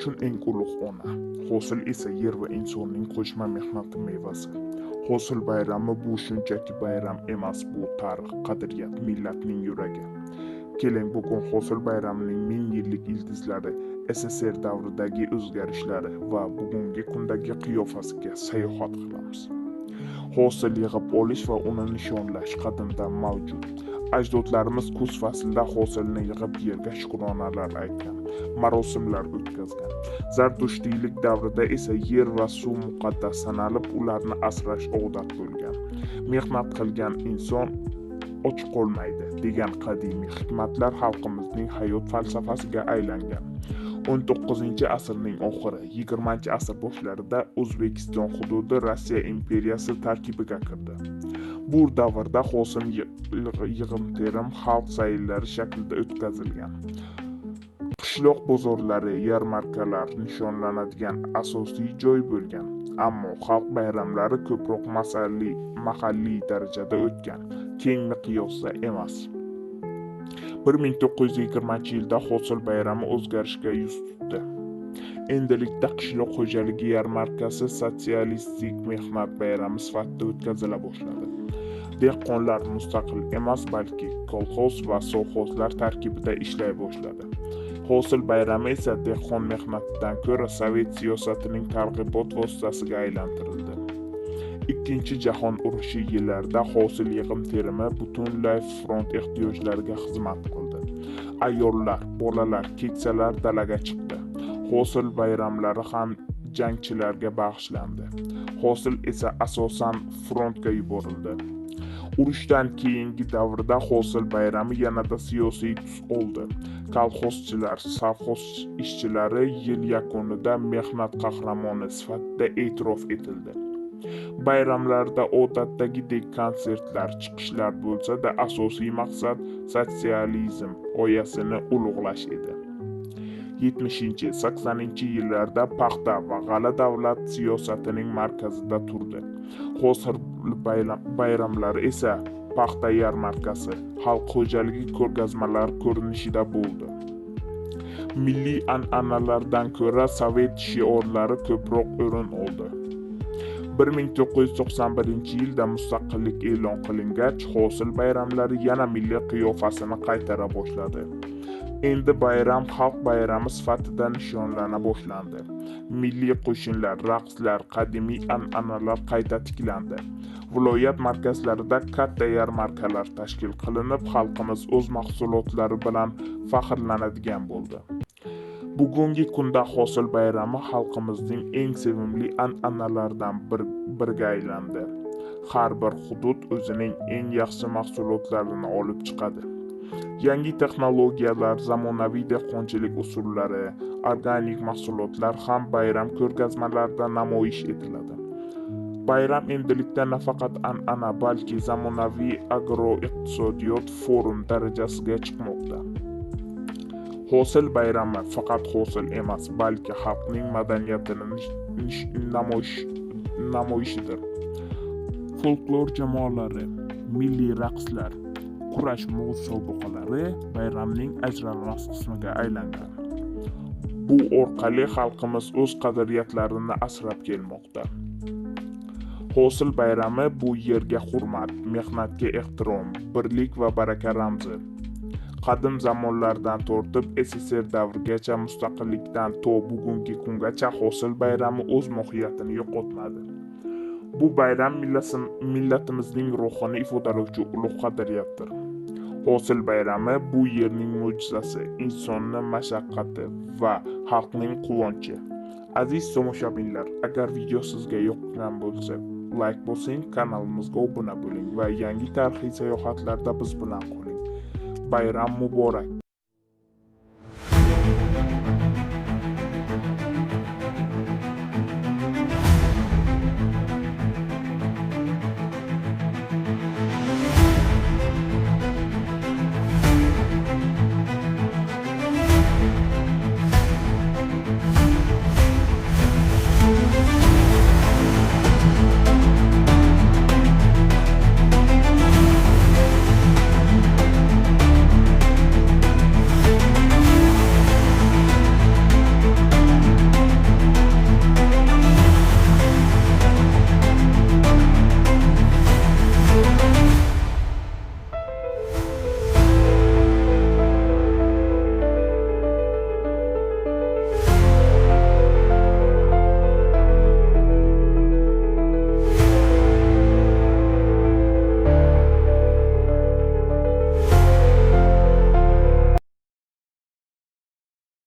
uchun eng ulug' ona. Hosil esa yer va insonning qo'shma mehnati mevasi. Hosil bayrami bu shunchaki bayram emas, bu tarix, qadriyat, millatning yuragi. Keling, bugun hosil bayramining ming yillik ildizlari, SSR davridagi o'zgarishlari va bugungi kundagi qiyofasiga sayohat qilamiz. Hosil yig'ib olish va uni nishonlash qadimdan mavjud. Ajdodlarimiz kuz faslida hosilni yig'ib yerga shukronalar aytgan, marosimlar o'tkazgan. Zardushtiylik davrida esa yer va suv muqaddas sanalib, ularni asrash odat bo'lgan. Mehnat qilgan inson och qolmaydi degan qadimiy hikmatlar xalqimizning hayot falsafasiga aylangan. 19-asrning oxiri, 20-asr boshlarida O'zbekiston hududi Rossiya imperiyasi tarkibiga kirdi. Bu davrda hosil yig'im-terim xalq sayllari shaklida o'tkazilgan. Qishloq bozorlari, yarmarkalar nishonlanadigan asosiy joy bo'lgan. Ammo xalq bayramlari ko'proq mahalliy darajada o'tgan, keng miqyosda emas. 1920-yilda hosil bayrami o'zgarishga yuz tutdi. Endilikda qishloq xo'jaligi yarmarkasi sotsialistik mehnat bayrami sifatida o'tkazila boshladi. Dehqonlar mustaqil emas, balki kolxoz va sovxozlar tarkibida ishlay boshladi. Hosil bayrami esa dehqon mehnatidan ko'ra sovet siyosatining targ'ibot vositasiga aylantirildi. Ikkinchi jahon urushi yillarida hosil yig'im-terimi butunlay front ehtiyojlariga xizmat qildi. Ayollar, bolalar, keksalar dalaga chiqdi. Hosil bayramlari ham jangchilarga bag'ishlandi. Hosil esa asosan frontga yuborildi. Urushdan keyingi davrda hosil bayrami yanada siyosiy tus oldi. Kolxozchilar, sovxoz ishchilari yil yakunida mehnat qahramoni sifatida e'tirof etildi. Bayramlarda odatdagidek konsertlar, chiqishlar bo'lsa-da, asosiy maqsad sotsializm g'oyasini ulug'lash edi. 70-80 yillarda paxta va g'alla davlat siyosatining markazida turdi. Hosil bayramlari esa paxta yarmarkasi, xalq xo'jaligi ko'rgazmalari ko'rinishida bo'ldi. Milliy an'analardan ko'ra sovet shiorlari ko'proq o'rin oldi. 1991-yilda mustaqillik e'lon qilingach, hosil bayramlari yana milliy qiyofasini qaytara boshladi. Endi bayram xalq bayrami sifatida nishonlana boshlandi. Milliy qo'shinlar, raqslar, qadimiy an'analar qayta tiklandi. Viloyat markazlarida katta yarmarkalar tashkil qilinib, xalqimiz o'z mahsulotlari bilan faxrlanadigan bo'ldi. Bugungi kunda hosil bayrami xalqimizning eng sevimli an'analaridan biriga aylandi. Har bir hudud o'zining eng yaxshi mahsulotlarini olib chiqadi. Yangi texnologiyalar, zamonaviy dehqonchilik usullari, organik mahsulotlar ham bayram ko'rgazmalarida namoyish etiladi. Bayram endilikda nafaqat an'ana, balki zamonaviy agroiqtisodiyot forum darajasiga chiqmoqda. Hosil bayrami faqat hosil emas, balki xalqning madaniyatini namoyishidir. Folklor jamoalari, milliy raqslar, kurash musobaqalari bayramning ajralmas qismiga aylangan. Bu orqali xalqimiz o'z qadriyatlarini asrab kelmoqda. Hosil bayrami bu yerga hurmat, mehnatga ehtirom, birlik va baraka ramzi. Qadim zamonlardan tortib SSR davrigacha, mustaqillikdan to bugungi kungacha hosil bayrami o'z mohiyatini yo'qotmadi. Bu bayram millatimizning ruhini ifodalovchi ulug' qadriyatdir. Hosil bayrami bu yerning mo'jizasi, insonni mashaqqati va xalqning quvonchi. Aziz tomoshabinlar, agar video sizga yoqqan bo'lsa, like bosing, kanalimizga obuna bo'ling va yangi tarixiy sayohatlarda biz bilan qoling. Bayram muborak!